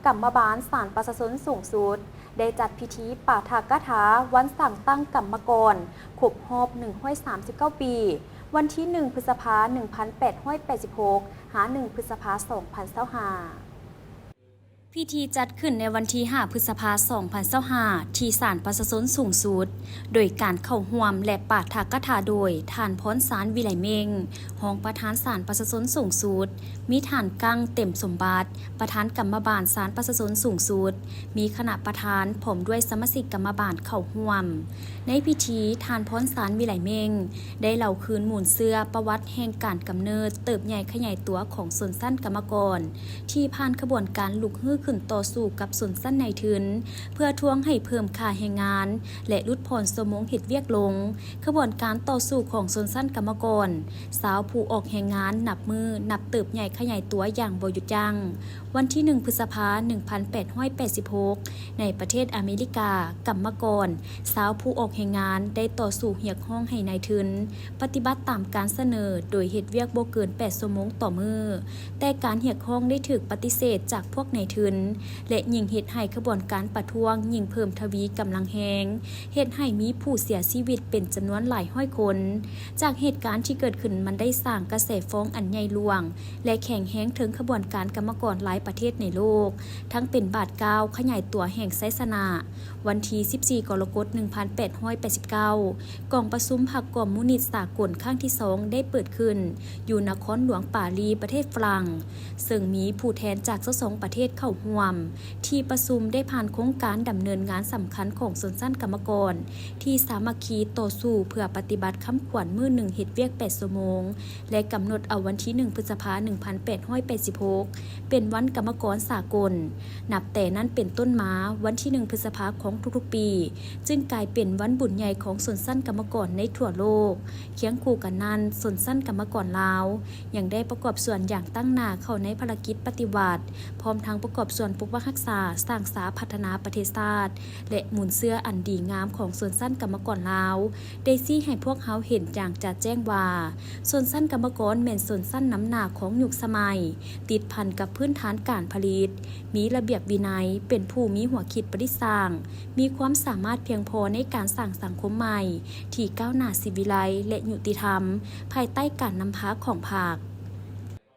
ກຳມະບານສານປະຊາຊົນສູງສຸດ ໄດ້ຈັດພິທີປາຖະກະຖາວັນສ້າງຕັ້ງກຳມະກອນຄົບຮອບໜຶ່ງຮ້ອຍສາມສິບເກົ້າປີ ວັນທີໜຶ່ງ ພຶດສະພາ ໜຶ່ງພັນແປດຮ້ອຍແປດສິບຫົກ ຫາ ໜຶ່ງ ພຶດສະພາ ສອງພັນຊາວຫ້າ. ພິທີຈັດຂຶ້ນໃນວັນທີຫ້າ ພຶດສະພາ ສອງພັນຊາວຫ້າ ທີ່ສານປະຊາຊົນສູງສຸດ ໂດຍການເຂົ້າຮ່ວມ ແລະ ປາຖະກະຖາໂດຍ ທ່ານ ພອນສານ ວິໄລເມັງ ຮອງປະທານສານປະຊາຊົນສູງສຸດ, ມີທ່ານ ກັງ ເຕັມສົມບັດ ປະທານກຳມະບານສານປະຊາຊົນສູງສຸດ, ມີຄະນະປະທານ ພ້ອມດ້ວຍສະມາຊິກກຳມະບານເຂົ້າຮ່ວມ. ໃນພິທີ, ທ່ານ ພອນສານ ວິໄລເມັງ ໄດ້ເລົ່າຄືນມູນເຊື້ອປະຫວັດແຫ່ງການກຳເນີດເຕີບໃຫຍ່ຂະຫຍາຍຕົວຂອງຊົນຊັ້ນກຳມະກອນ ທີ່ຜ່ານຂະບວນການລຸກຮືຂຶ້ນຕໍ່ສູ້ກັບຊົນຊັ້ນນາຍທຶນ ເພື່ອທວງໃຫ້ເພີ່ມຄ່າແຮງງານ ແລະ ຫຼຸດຜ່ອນຊົ່ວໂມງເຮັດວຽກລົງ. ຂະບວນການຕໍ່ສູ້ຂອງຊົນຊັ້ນກຳມະກອນ ຊາວຜູ້ອອກແຮງງານນັບມື້ນັບເຕີບໃຫຍ່ຂະຫຍາຍຕົວຢ່າງບໍ່ຢຸດຢັ້ງ. ວັນທີໜຶ່ງ ພຶດສະພາ ໜຶ່ງພັນແປດຮ້ອຍແປດສິບຫົກ ໃນປະເທດອາເມລິກາ, ກຳມະກອນ ຊາວຜູ້ອອກແຮງງານໄດ້ຕໍ່ສູ້ຮຽກຮ້ອງໃຫ້ນາຍທຶນປະຕິບັດຕາມການສະເໜີ ໂດຍເຮັດວຽກບໍ່ເກີນແປດຊົ່ວໂມງຕໍ່ມື້, ແຕ່ການຮຽກຮ້ອງໄດ້ຖືກປະຕິເສດຈາກພວກນາຍທຶນ ແລະ ຍິ່ງເຮັດໃຫ້ຂະບວນການປະທ້ວງຍິ່ງເພີ່ມທະວີກຳລັງແຮງ, ເຮັດໃຫ້ມີຜູ້ເສຍຊີວິດເປັນຈຳນວນຫຼາຍຮ້ອຍຄົນ. ຈາກເຫດການທີ່ເກີດຂຶ້ນ ມັນໄດ້ສ້າງກະແສຟ້ອງອັນໃຫຍ່ຫຼວງ ແລະ ແຂງແຮງເຖິງຂະບວນການກຳມະກອນຫຼາຍປະເທດໃນໂລກ, ທັງເປັນບາດກ້າວຂະຫຍາຍຕົວແຫ່ງໄຊຊະນະ. ວັນທີສິບສີ່ ກໍລະກົດ ໜຶ່ງພັນແປດຮ້ອຍແປດສິບເກົ້າ ກອງປະຊຸມພັກຄອມມູນິດສາກົນຄັ້ງທີສອງໄດ້ເປີດຂຶ້ນຢູ່ນະຄອນຫຼວງປາຣີ ປະເທດຝຣັ່ງ, ເຊິ່ງມີຜູ້ແທນຈາກຊາວສອງປະເທດເຂົ້າຮ່ວມ. ທີ່ປະຊຸມໄດ້ຜ່ານໂຄງການດຳເນີນງານສຳຄັນຂອງຊົນຊັ້ນກຳມະກອນ ທີ່ສາມັກຄີຕໍ່ສູ້ເພື່ອປະຕິບັດຄຳຂວັນມື້ໜຶ່ງເຮັດວຽກແປດຊົ່ວໂມງ ແລະ ກຳນົດເອົາວັນທີໜຶ່ງ ພຶດສະພາ ໜຶ່ງພັນແປດຮ້ອຍແປດສິບຫົກ ເປັນວັນກຳມະກອນສາກົນ. ນັບແຕ່ນັ້ນເປັນຕົ້ນມາ, ວັນທີໜຶ່ງ ພຶດສະພາຂອງທຸກໆປີ ຈຶ່ງກາຍເປັນວັນບຸນໃຫຍ່ຂອງຊົນຊັ້ນກຳມະກອນໃນທົ່ວໂລກ. ຄຽງຄູ່ກັນນັ້ນ, ຊົນຊັ້ນກຳມະກອນລາວ ຍັງໄດ້ປະກອບສ່ວນຢ່າງຕັ້ງໜ້າເຂົ້າໃນພາລະກິດປະຕິວັດ, ພ້ອມທັງປະກອບສ່ວນປົກປັກຮັກສາ, ສ້າງສາ, ພັດທະນາປະເທດຊາດ ແລະ ມູນເຊື້ອອັນດີງາມຂອງຊົນຊັ້ນກຳມະກອນລາວ ໄດ້ຊີ້ໃຫ້ພວກເຮົາເຫັນຢ່າງຈະແຈ້ງວ່າ ຊົນຊັ້ນກຳມະກອນແມ່ນຊົນຊັ້ນນຳໜ້າຂອງຍຸກສະໄໝ, ຕິດພັນກັບພື້ນຖານການຜະລິດ, ມີລະບຽບວິໄນ, ເປັນຜູ້ມີຫົວຄິດປະດິດສ້າງ, ມີຄວາມສາມາດພຽງພໍໃນການສ້າງສັງຄົມໃໝ່ທີ່ກ້າວໜ້າ, ສີວິໄລ ແລະ ຍຸຕິທຳ, ພາຍໃຕ້ການນຳພາຂອງພັກ.